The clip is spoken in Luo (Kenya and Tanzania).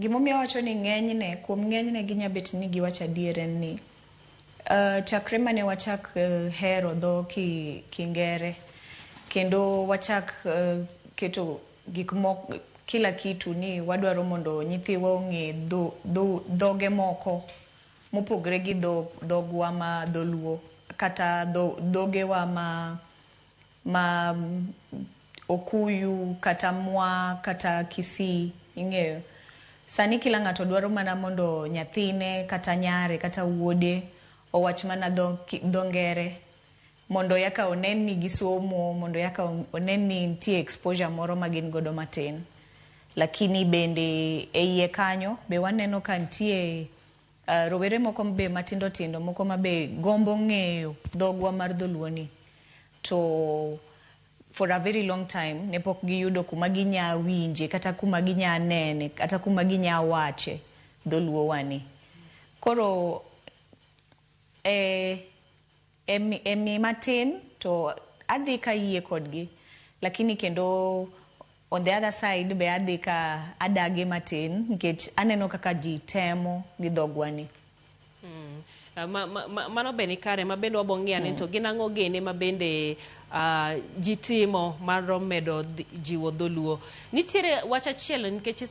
Gimomiyo awacho ni ng'enyne, kuom ng'enyne ginya bet ni giwacho adier en ni chakre mane wachak hero dho Kingere kendo wachak keto gik moko kila kitu ni wadwaro mondo nyithiwa ong'e dhoge moko mopogre gi dhogwa ma dholuo kata dhogewa ma Okuyu kata Mwa kata Kisii, ing'eyo. Sani kila ng'ato dwaro mana mondo nyathine kata nyare kata wuode owach mana dho ngere mondo yaka onen ni gisomo, mondo yaka onen ni nitie exposure moro ma gin godo matin. Lakini bende e iye kanyo be waneno ka nitie rowere moko be matindo tindo moko ma be gombo ng'eyo dhogwa mar dholuo ni to for a very long time ne pok giyudo kuma ginya winje kata kuma ginya nene kata kuma ginya wache dholuo wani. Koro e matin to adhi ka yie kodgi, lakini kendo on the other side be adhi ka adagi matin nikech aneno kaka ji temo gi dhogwa ni. Mano be nikare ma bende wabo ng'iyo ane to gin ang'o gene ma bende ji timo mar medo jiwo dholuo. Nitiere wach achiel nikech